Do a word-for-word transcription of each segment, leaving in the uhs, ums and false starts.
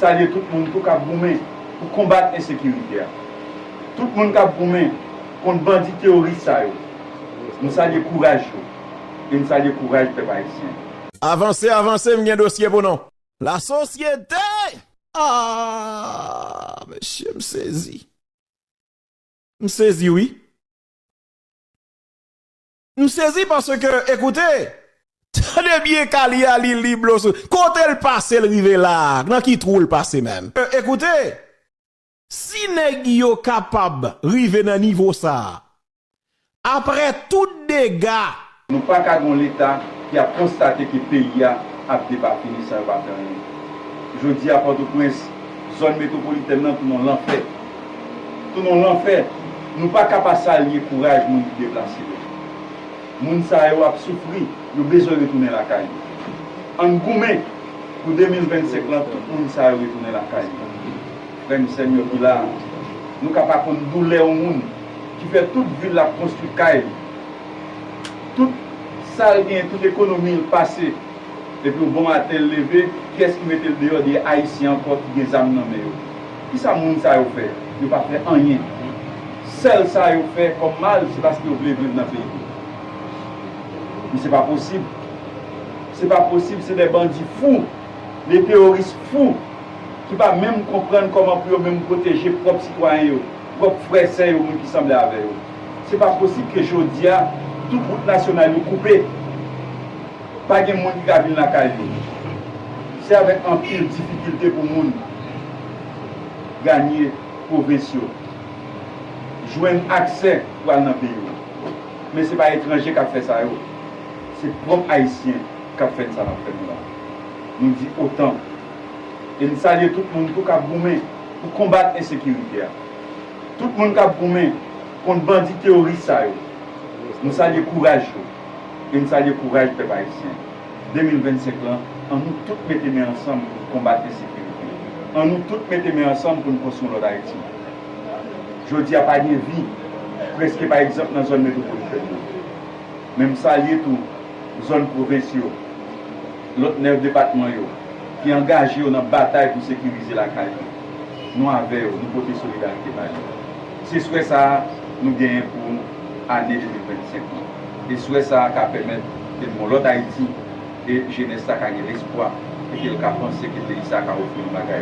Salye tout moun tou k ap goumen pou konbat ensekirite a. Tout moun k ap goumen kont bandi teworis sa yo. Nou salye kouraj yo. E n salye kouraj pèp ayisyen. Avanse, avanse, m gen dosye pou nou. Lasosyete! Ah, mesye, m sezi. M sezi, wi. M sezi paske, ekoute, tande byen, Kali a, li, li blo sou. Kote l pase, l rive la? Nan ki twou l pase menm? E, ekoute, si nèg yo kapab rive nan nivo sa a, apre tout dega, nou pa ka gon Leta ki ap konstate ke peyi a ap depafini san yo pa fè anyen. Jodi a, Pòtoprens, zòn metwopolitèn nan tounen yon lanfè. Tounen yon lanfè. Nou pa ka pa salye kouraj moun ki deplase yo. Moun sa yo ap soufri, yo bezwen retounen lakay yo. Ann goumen pou de mil vennsenk lan, tout moun sa yo retounen lakay yo. Frè m, sè m yo ki la, nou ka pa konn doulè yon moun ki fè tout vi l ap konstwi kay li. Tout sa l genyen, tout ekonomi l pase. Epi yon bon maten l leve, kiyès ki mete l deyò? De Ayisyen ankò ki gen zam nan men yo. Kisa moun sa yo fè? Yo pa fè anyen. Sèl sa yo fè kòm mal, se paske yo vle viv nan peyi yo. Men se pa posib. Se pa posib, se de bandi fou, de teworis fou, ki pa menm konprann kòman pou yo menm pwoteje pwòp sitwayen yo, pwòp frè sè yo, moun ki sanble avè yo. Se pa posib ke jodi a, tout wout nasyonal yo koupe. Pa gen moun ki ka vin lakay yo. Se avèk anpil difikilte pou moun ganye pwovens yo, jwenn aksè pou al nan peyi yo. Men se pa etranje k ap fè sa yo. Se pwòp Ayisyen k ap fè n sa n ap fè nou la. Nou di otan. E n salye tout moun tou k ap goumen pou konbat ensekirite a. Tout moun k ap goumen kont bandi teworis sa yo. Nou salye kouraj yo. E n salye kouraj pèp ayisyen. De mil vennsenk lan, an nou tout mete men ansanm pou n konbat ensekirite. An nou tout mete men ansanm pou n konstwi yon lòt Ayiti. Jodi a pa gen vi, prèske pa egzanp nan zòn metwopolitèn nan. Men m salye tou zòn pwovens yo, lòt nèf depatman yo, ki angaje yo nan batay pou sekirize lakay yo. Nou avè yo, nou pote solidarite ba yo. Se swè sa a nou genyen pou ane de mil vennsenk lan. E swè sa a ka pèmèt ke n gon lòt Ayiti, e jenès sa ka gen lespwa, e ke l ka panse ke peyi sa ka ofri yon bagay.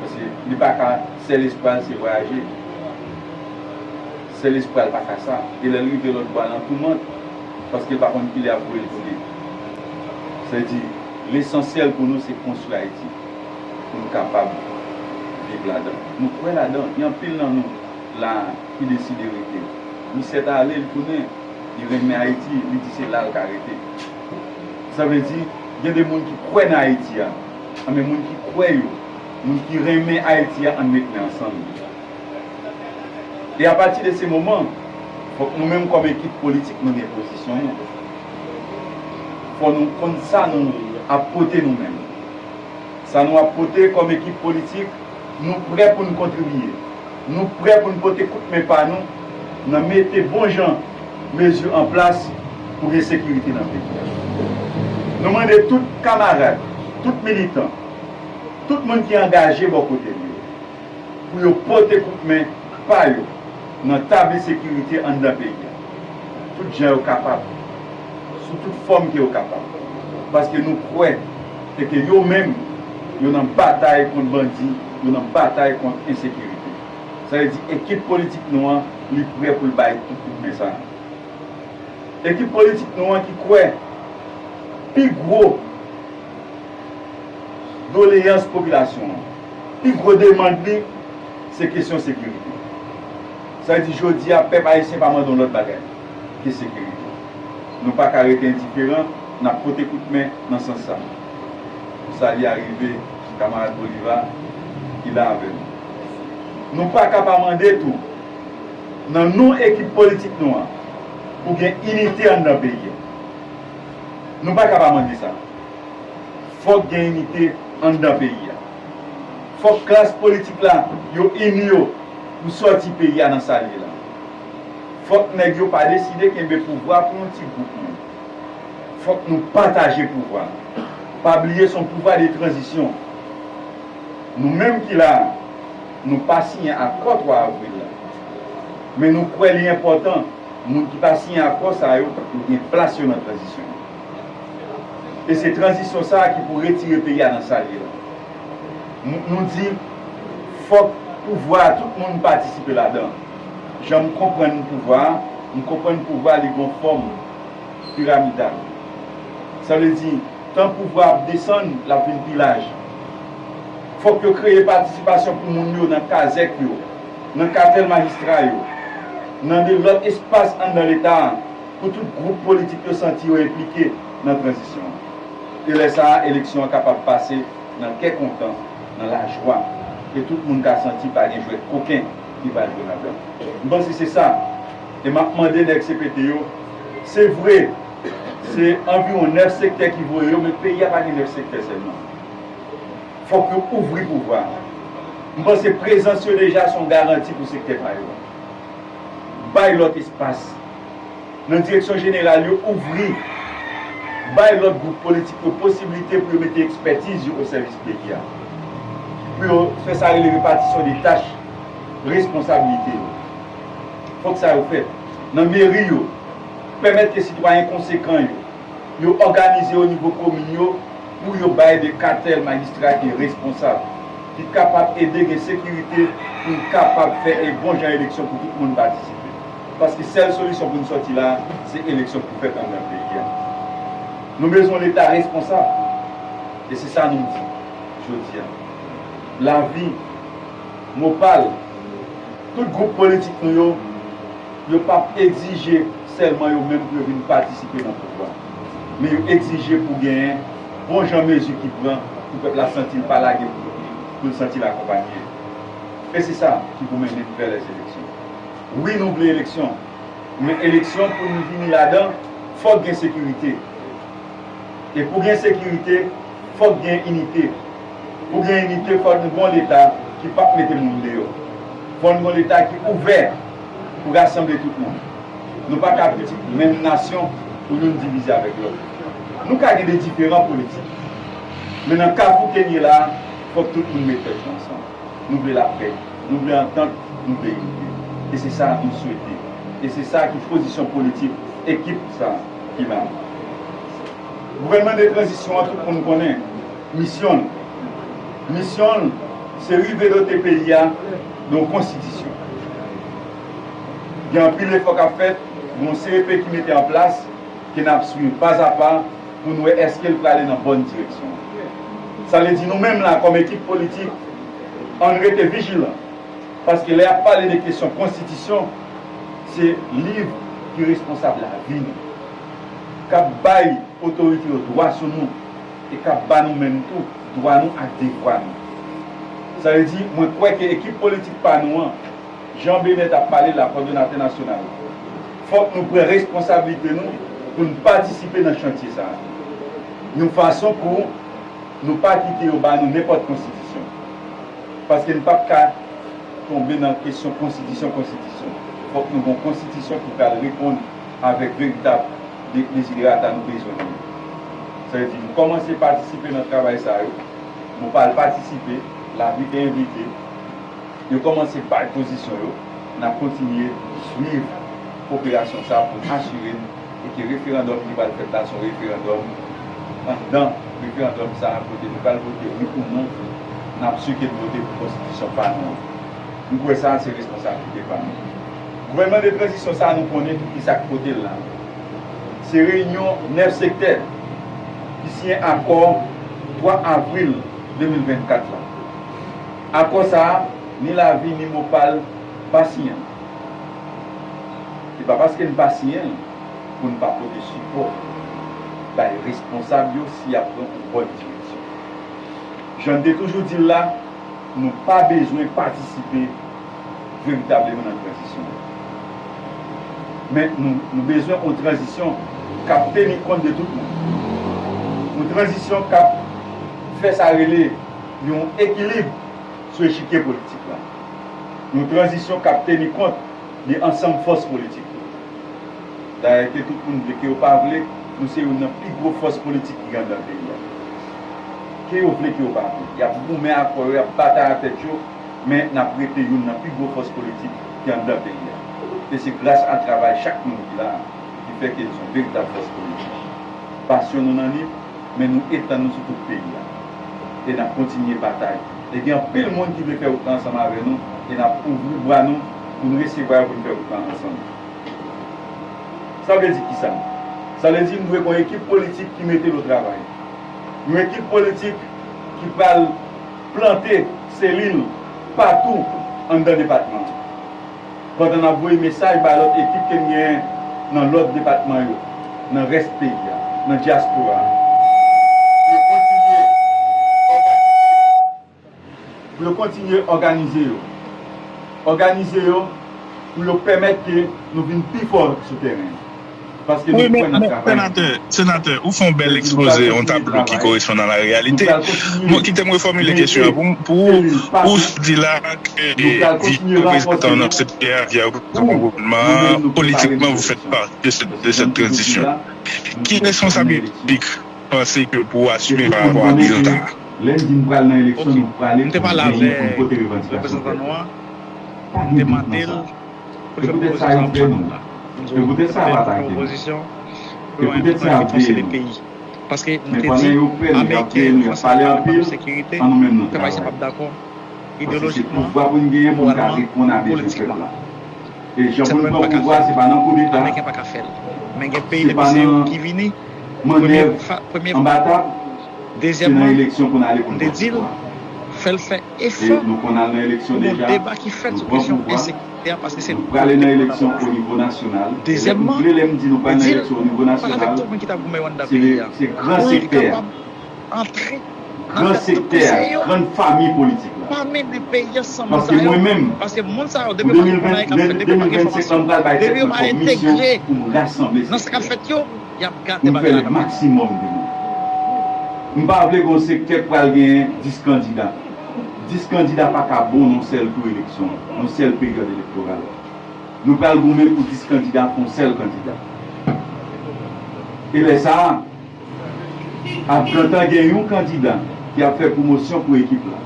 Paske li pa ka, sèl espwa l se vwayaje. Sèl espwa l pa ka sa. E lè l rive lòt bò a, l an toumant, paske l pa konn kilè y ap voye l tounen. Sa vle di, lesansyèl pou nou, se konstwi Ayiti, pou n kapab viv ladan. Nou kwè ladan. Gen anpil nan nou la a ki deside rete. Misye t ale, l tounen. Li renmen Ayiti, li di se la l ka rete. Sa vle di, gen de moun ki kwè nan Ayiti a. Anben, moun ki kwè yo, moun ki renmen Ayiti a, ann met men ansanm. E apati de se moman, fòk nou menm kòm ekip politik nou gen pozisyon nou. Fò nou konn sa nou ap pote nou menm. Sa nou ap pote kòm ekip politik, nou prè pou n kontribiye. Nou prè pou n pote kout men pa nou nan mete bon jan mezi an plas pou gen sekirite nan peyi a. Nou mande tout kamarad, tout militan, tout moun ki angaje bò kote l yo, pou yo pote kout men pa yo nan tabli sekirite anndan peyi a. Tout jan yo kapab, sou tout fòm ke yo kapab. Paske nou kwè, se ke yo menm, yo nan batay kont bandi, yo nan batay kont ensekirite. Sa vle di, ekip politik nou an, li prè pou l bay tout kout men sa a. Ekip politik nou an ki kwè pi gwo doleyans popilasyon an, pi gwo demann li, se kesyon sekirite. Sa vle di, jodi a, pèp ayisyen pa mande yon lòt bagay ke sekirite. Nou pa ka rete endiferan, n ap pote kout men nan sans sa. Sa li arive kamarad Bolivar ki la avè nou. Nou pa ka pa mande tou, nan non ekip politik nou an, pou gen inite anndan peyi a. Nou pa ka pa mande sa. Fòk gen inite anndan peyi a. Fòk klas politik la, yo ini yo pou sòti peyi a nan sa l ye la. Fòk nèg yo pa deside kenbe pouvwa pou yon ti gwoup moun. Fòk nou pataje pouvwa. Pa bliye se yon pouvwa de tranzisyon. Nou menm ki la a, nou pa siyen akò twa avril la. Men nou kwè li enpòtan, moun ki pa siyen akò sa yo, yo gen plas yo nan tranzisyon an. E se tranzisyon sa a ki pou retire peyi a nan sa l ye la. Nou, nou di, fòk pouvwa a, tout moun patisipe ladan. Jan m konprann pouvwa a, m konprann pouvwa a li gon fòm piramidal. Sa vle di, tan pouvwa ap desann, l ap vin pi laj. Fòk yo kreye patisipasyon pou moun yo nan kazèk yo, nan katèl majistra yo, nan de lòt espas anndan Leta a, pou tout gwoup politik yo santi yo enplike nan tranzisyon an. E lè sa a, eleksyon an kapab pase nan kè kontan, nan lajwa, e tout moun ka santi pa gen jwèt koken ki pral jwe ladan. M panse se sa. E m ap mande nèg C P T yo, se vre, se anviwon nèf sektè ki voye yo, men peyi a pa gen nèf sektè sèlman. Fòk yo ouvri pouvwa a. M panse prezans yo deja se yon garanti pou sektè pa yo. Bay lòt espas. Nan direksyon jeneral yo, ouvri, bay lòt gwoup politik yo posiblite pou yo mete ekspètiz yo o sèvis peyi a. Pou yo fè sa rele repatisyon de tach, responsablite yo. Fòk sa yo fèt. Nan meri yo, pèmèt ke sitwayen konsekan yo, yo òganize o nivo komin yo pou yo bay de katèl majistra ki responsab, ki kapab ede gen sekirite pou n kapab fè e bon jan eleksyon pou tout moun patisipe. Paske sèl solisyon pou n sòti la a, se eleksyon pou fèt anndan peyi a. Nou bezwen yon Leta responsab. E se sa nou di jodi a. Lavi, Mopal, tout gwoup politik nou yo, yo p ap egzije sèlman yo menm pou yo vin patisipe nan pouvwa. Men yo egzije pou genyen bon jan mezi ki pran pou pèp la santi l pa lage pou, pou l santi l akonpanye. E se sa ki pou mennen n vè lèzeleksyon. Wi, nou vle eleksyon, men eleksyon pou nou vini ladan, fòk gen sekirite. E pou gen sekirite, fòk gen inite. Pou gen inite, fòk nou gon Leta ki p ap mete moun deyò. Fòk nou gon Leta ki ouvè pou rasanble tout moun. Nou pa ka pitit menm nasyon pou youn divize avèk lòt. Nou ka gen de diferan politik. Men nan kafou ke n ye la a, fòk tout moun met tèt yo ansanm. Nou vle lapè, nou vle antant, nou vle inite. E se sa nou swete. E se sa ki pozisyon politik ekip sa a ki la. Gouvènman de tranzisyon an, tout moun konnen misyon l. Misyon l, se rive dote peyi a de yon konstitisyon. Gen anpil efò k ap fèt, gen yon C E P ki mete an plas, ke n ap swiv pazapa pou n wè èske l prale nan bòn direksyon. Sa vle di nou menm la, kòm ekip politik, ann rete vijilan. Paske lè y ap pale de kesyon konstitisyon, se liv ki responsab lavi nou, k ap bay otorite yo dwa sou nou, e k ap ba nou menm tou dwa nou ak devwa nou. Sa vle di, mwen kwè ke ekip politik pa nou an, jan Benèt ap pale la, kòdonatè nasyonal, fòk nou pran responsablite nou pou n patisipe nan chantye sa a. Yon fason pou nou pa kite yo ba nou nenpòt konstitisyon. Paske n p ap ka tonbe nan kesyon konstitisyon, konstitisyon. Fòk nou gen yon konstitisyon ki pral reponn avèk veritab de-, deziderata nou bezwen nan yo. Sa vle di, nou kòmanse patisipe nan travay sa yo. Nou pral patisipe, lavi te envite. Yo kòmanse bay pozisyon yo. N ap kontinye swiv operasyon sa a pou n asire n e ke referandòm ki pral fèt la se yon referandòm anndan referandòm sa a kote nou pral vote wi ou non, n ap swiv ke n vote pou konstitisyon pa nou an. M kwè sa a se responsablite pa nou. Gouvènman de tranzisyon sa a, nou konnen tou kisa k pote l la. Se reyinyon nèf sektè ki siyen akò twa avril de mil vennkat la. Akò sa a, ni Lavi ni Mopal pa siyen l. Se pa paske n pa siyen l pou n pa pote sipò bay responsab yo si y ap pran yon bòn direksyon. Jan n te toujou di l la, nou pa bezwen patisipe veritableman nan tranzisyon an. Men nou, nou bezwen yon tranzisyon k ap teni kont de tout moun. Yon tranzisyon k ap fè sa rele yon ekilib sou echikye politik la. Yon tranzisyon k ap teni kont de ansanm fòs politik yo. Dayè, ke tout moun vle, ke yo pa vle, nou se youn nan pi gwo fòs politik ki gen anndan peyi a. Ke yo vle, ke yo pa vle, y ap goumen ak kò yo, y ap batay ak tèt yo, men n ap rete youn nan pi gwo fòs politik ki anndan peyi a. E se gras a travay chak moun ki la a ki fè ke nou se yon veritab fòs politik. Pasyon nou nan Nip, men nou etann nou sou tout peyi a. E n ap kontinye batay. E gen anpil moun ki vle fè wout la ansanm avè nou, e n ap ouvri bra nou pou n resevwa yo, pou n fè wout la ansanm. Sa vle di kisa? Sa vle di nou dwe gen yon ekip politik ki mete l o travay. Yon ekip politik ki pral plante selil patou anndan depatman an. Pandan n ap voye mesaj bay lòt ekip ke n genyen nan lòt depatman yo, nan rès peyi a, nan dyaspora a. Pou yo kontinye òganize yo. Pou yo kontinye òganize yo. Òganize yo pou yo pèmèt ke nou vin pi fò sou teren an. Paske nou kwè nan travay. Wi, men, men, senatè, senatè, ou fè yon bèl ekspoze, yon tablo ki koresponn a la reyalite. Bon, kite m refòmile kesyon an pou, pou ou di la ke vi reprezantan nan sekte a, vi reprezantan gouvènman an, politikman, vous faites partie de cette, de cette transition. Ki responsabilite ou panse ke pou asime pa rapò a bilan sa a? Lè n di n pral nan eleksyon, nou prale pou n genyen, pou n pote revandikasyon pèp la. Pa gen dout nan sa. Se poutèt sa yo pè nou. Se poutèt sa yo atake nou. Se poutèt sa yo peye nou. Men pandan yo pè nou, y ap peye nou, y ap pale anpil, ann nou menm nou travay. Paske se pouvwa pou n genyen pou n ka reponn a bezwen pèp la. E jan pou n pran pouvwa, se pa nan koudeta, se pa nan mannèv anba tab, se nan eleksyon pou n ale pou n pran pouvwa. E nou konn al nan eleksyon deja, nou pran pouvwa, nou prale nan eleksyon o nivo nasyonal. E lè m vle, lè m di nou pral nan eleksyon o nivo nasyonal, se, se gran sektè a. Gran sektè a, gran fanmi politik la. Paske mwen menm, pou de mil ven, de mil vennsenk lan, m pral bay tèt mwen kòm misyon pou m rasanble sektè a, pou m fè le maksimòm de mwen. M pa vle gen yon sektè k pral gen dis kandida. Dis kandida pa ka bon nan yon sèl tou eleksyon, nan yon sèl peryòd elektoral. Nou pral goumen pou dis kandida, pou yon sèl kandida. E lè sa a, ap gentan gen yon kandida ki ap fè pwomosyon pou ekip la,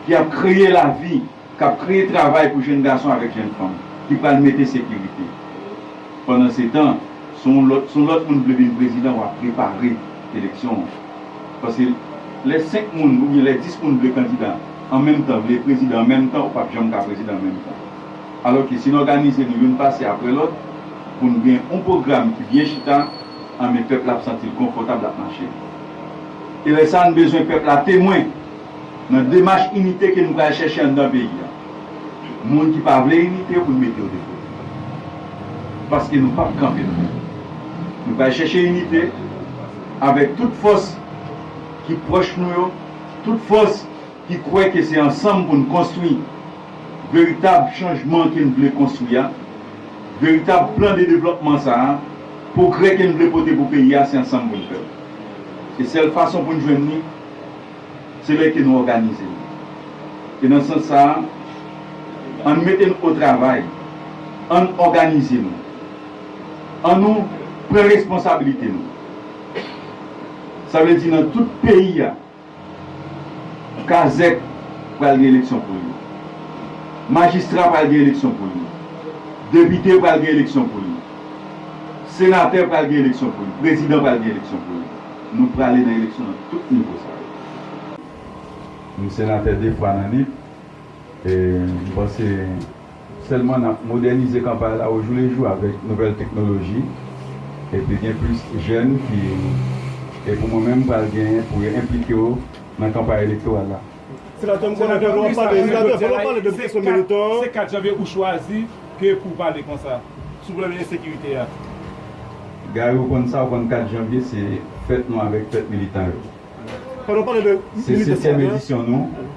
ki ap kreye lavi, k ap kreye travay pou jèn gason avèk jèn fanm, ki pral mete sekirite. Pandansetan, si yon lòt, si yon lòt moun vle vin prezidan, w ap prepare eleksyon an. Paske lè senk moun oubyen lè dis moun vle kandida an menm tan, vle prezidan an menm tan, ou p ap janm ka prezidan an menm tan. Alòske si n òganize nou youn pase apre lòt, pou n gen yon pwogram ki byen chita, anben pèp la ap santi l konfòtab, l ap mache. E lè sa a, n bezwen pèp la temwen nan demach inite ke nou pral chèche anndan peyi a. Moun ki pa vle inite, pou n mete yo de kote. Paske nou p ap kanpe nou menm. Nou pral chèche inite avèk tout fòs ki pwòch nou yo, tout fòs ki kwè ke se ansanm pou n konstwi veritab chanjman ke n vle konstwi a, veritab plan de devlòpman sa a, pwogrè ke n vle pote pou peyi a, se ansanm pou n fè l. E sèl fason pou n jwenn li, se lè ke nou òganize nou. E nan sans sa a, ann mete n o travay, ann òganize nou, ann nou pran responsabilite nou. Sa vle di nan tout peyi a, Kazèk pral gen eleksyon pou li. Majistra pral gen eleksyon pou li. Depite pral gen eleksyon pou li. Senatè pral gen eleksyon pou li. Prezidan pral gen eleksyon pou li. Nou prale nan eleksyon nan tout nivo sa yo. M senatè de fwa nan Nip. E m panse sèlman n ap modènize kanpay la ojou le jou avèk nouvèl teknoloji, epi gen plis jèn ki, e pou mwen menm, pral genyen pou yo enplike yo nan kanpay elektoral la. Senatè, m konnen ke lè w ap pale, senatè, fò w pale de kesyon militan. Se kat janvye ou chwazi ke pou w pale konsa sou pwoblèm ensekirite a. Gary, ou konn sa, ou konn kat janvye se fèt nou avèk fèt militan yo. Fò nou pale de militan sa. Se setyèm edisyon nou.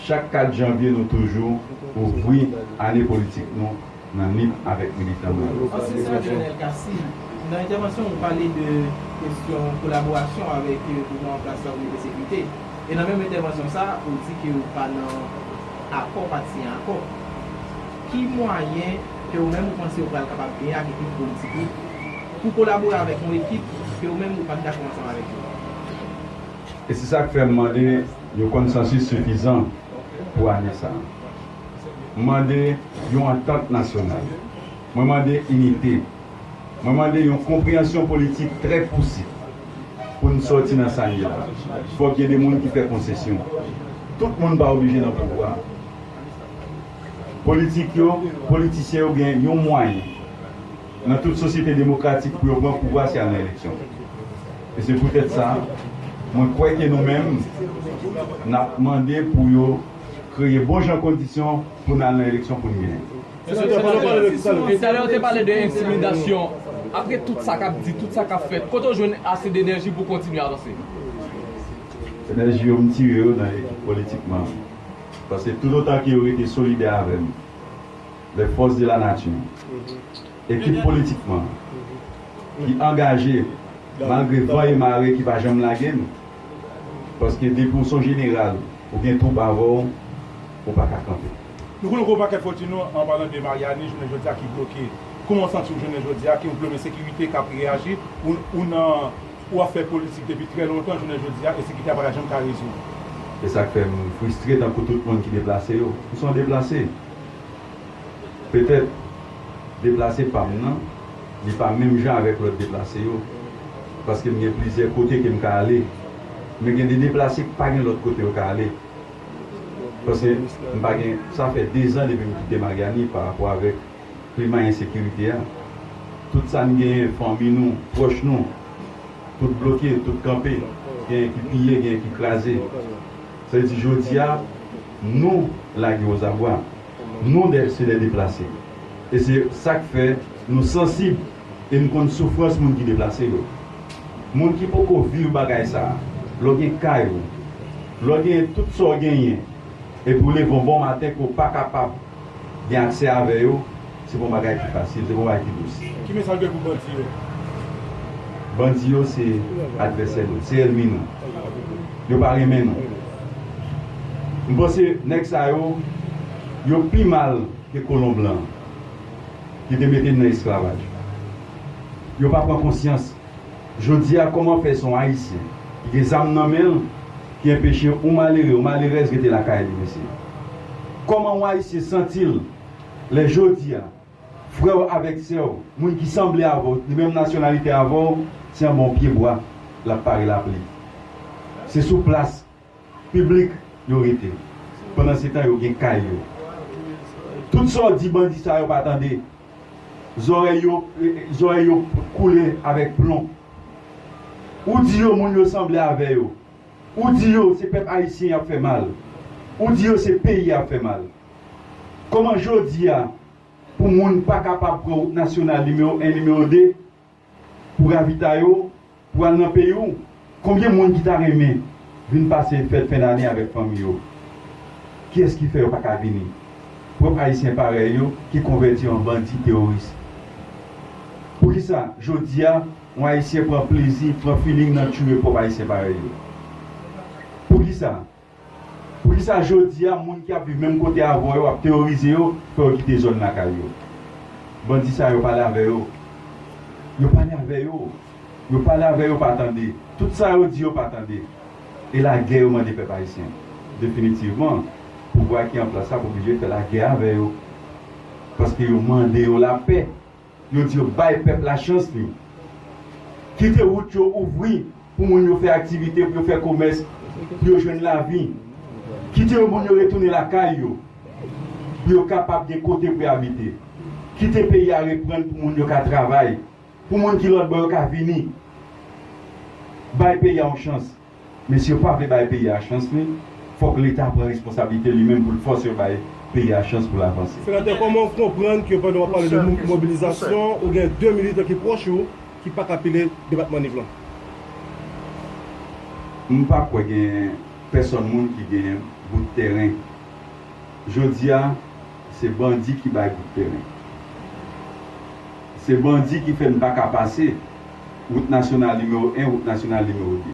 Chak kat janvye, nou toujou ouvri ane politik nou nan Nip avèk militan nou yo. Ansyen senatè Lionel Cassy, nan entèvansyon w, ou pale de kesyon kolaborasyon avèk, eh, gouvènman an plas la pou mete sekirite. E nan menm entèvansyon sa a, ou di ke ou pa nan akò, pa t siyen akò. Ki mwayen ke ou menm ou panse ou pral kapab genyen ak ekip politik ou pou kolabore avèk yon ekip ke ou menm ou pa t dakò ansanm avèk yo? E se sa k fè m mande yon konsansis sifizan pou ane sa a. M mande yon antant nasyonal. Mwen mande inite. Mwen mande yon konpreyansyon politik trè pousi pou n sòti nan sa n ye la. Fòk gen de moun ki fè konsesyon. Tout moun pa oblije nan pouvwa. Politik yo, politisyen yo gen yon mwayen nan tout sosyete demokratik pou yo pran pouvwa, se al nan eleksyon. E se poutèt sa, mwen kwè ke nou menm, n ap mande pou yo kreye bon jan kondisyon pou n al nan eleksyon pou n genyen. Mesye, talè, talè, talè, talè, w te pale de entimidasyon. Apre tout sa k ap di, tout sa k ap fèt, kote w jwenn ase d enèji pou w kontinye avanse? Enèji yo, m tire yo nan ekip politikman. Paske toutotan ke yo rete solidè avè m, les forces de la nature, ekip politikman ki angaje, malgre van e mare ki pa janm lage n, paske depi w se yon jeneral, ou gen twoup avè w, ou pa ka kanpe. Nou konnen gen yon pakèt Fòtinon, an palan de Maryani, jounen jodi a ki bloke. Kòman w santi w jounen jodi a, ke yon pwoblèm ensekirite k ap reyaji, ou, ou nan, ou ap fè politik depi trè lontan, jounen jodi a, ensekirite a pa ka janm ka rezoud? E sa k fè m fristre tankou tout moun ki deplase yo. M se yon deplase. Petèt, deplase pa m nan, li pa menm jan avèk lòt deplase yo. Paske m gen plizyè kote ke m ka ale. Men gen de deplase k pa gen lòt kote yo ka ale. Paske m pa gen, sa fè de zan depi m kite Maryani pa rapò avèk klima ensekirite a. Tout sa n genyen, fanmi nou, pwòch nou, tout bloke, tout kanpe. Genyen ki piye, genyen ki kraze. Sa vle di, jodi a, nou lage ozabwa. Nou de, se de deplase. E se sa k fè nou sansib e n konn soufrans moun ki deplase yo. Moun ki poko viv bagay sa a, lè w gen kay ou, lè w gen tout sa w genyen, epi w leve yon bon maten ke w pa kapab gen aksè avè yo, se pa yon bagay ki fasil, se pa yon bagay ki dous. Ki mesaj w gen pou bandi yo? Bandi yo se advèsè nou, se ènmi nou. Yo pa renmen nou. M panse nèg sa yo, yo pi mal ke kolon blan ki te mete n nan esklavaj. Yo pa pran konsyans. Jodi a, kòman fè se yon Ayisyen ki gen zam nan men l ki enpeche yon malere, yon malerèz rete lakay li, mesye? Kòman yon Ayisyen santi l lè jodi a, frè w avèk sè w, moun ki sanble avè w, ki menm nasyonalite avè w, se anba yon pyebwa l ap pare lapli? Se sou plas piblik yo rete. Pandansetan, yo gen kay yo. Tout sa w di bandi sa yo pa tande. Zòrèy yo, zòrèy yo koule avèk plon. Ou di yo moun yo sanble avè yo. Ou di yo se pèp ayisyen y ap fè mal. Ou di yo se peyi y ap fè mal. Kòman jodi a, pou moun pa kapab pran wout nasyonal nimewo en, nimewo de, pou ravitay ou, pou al nan peyi w? Konbyen moun ki ta renmen vin pase fèt fen dane avèk fanmi yo? Kiyès ki fè yo pa ka vini? Pwòp Ayisyen parèy yo ki konvèti an bandi teworis. Poukisa, jodi a, yon Ayisyen pran plezi, pran feeling nan tiye pwòp Ayisyen parèy yo? Poukisa? Poukisa jodi a, moun ki ap viv menm kote avè w yo ap teworize yo, fè yo kite zòn lakay yo? Bandi sa yo pale avè yo. Yo pale avè yo. Yo pale avè yo, pa tande. Tout sa yo di, yo pa tande. E lagè yo mande pèp ayisyen. Definitivman, pouvwa ki an plas la oblije fè lagè avè yo. Paske yo mande yo lapè. Yo di yo bay pèp la chans li. Kite wout yo ouvri pou moun yo fè aktivite, pou yo fè komès, pou yo jwenn lavi. Kite yo, moun yo retounen lakay yo, pou yo kapab gen kote pou yo abite. Kite peyi a reprann pou moun yo ka travay, pou moun ki lòt bò yo ka vini. Bay peyi a yon chans. Men si yo pa vle bay peyi a chans li, fòk Leta pran responsablite li menm pou l fòse yo bay peyi a chans pou l avanse. Senatè, kòman w konprann ke pandan w ap pale de mo-, mobilizasyon, ou gen de militan ki pwòch ou ki pa ka pile depatman Nip lan? M pa kwè gen pèsòn moun ki gen bout tèren. Jodi a, se bandi ki bay bout tèren. Se bandi ki fè n pa ka pase wout nasyonal nimewo en, wout nasyonal nimewo de.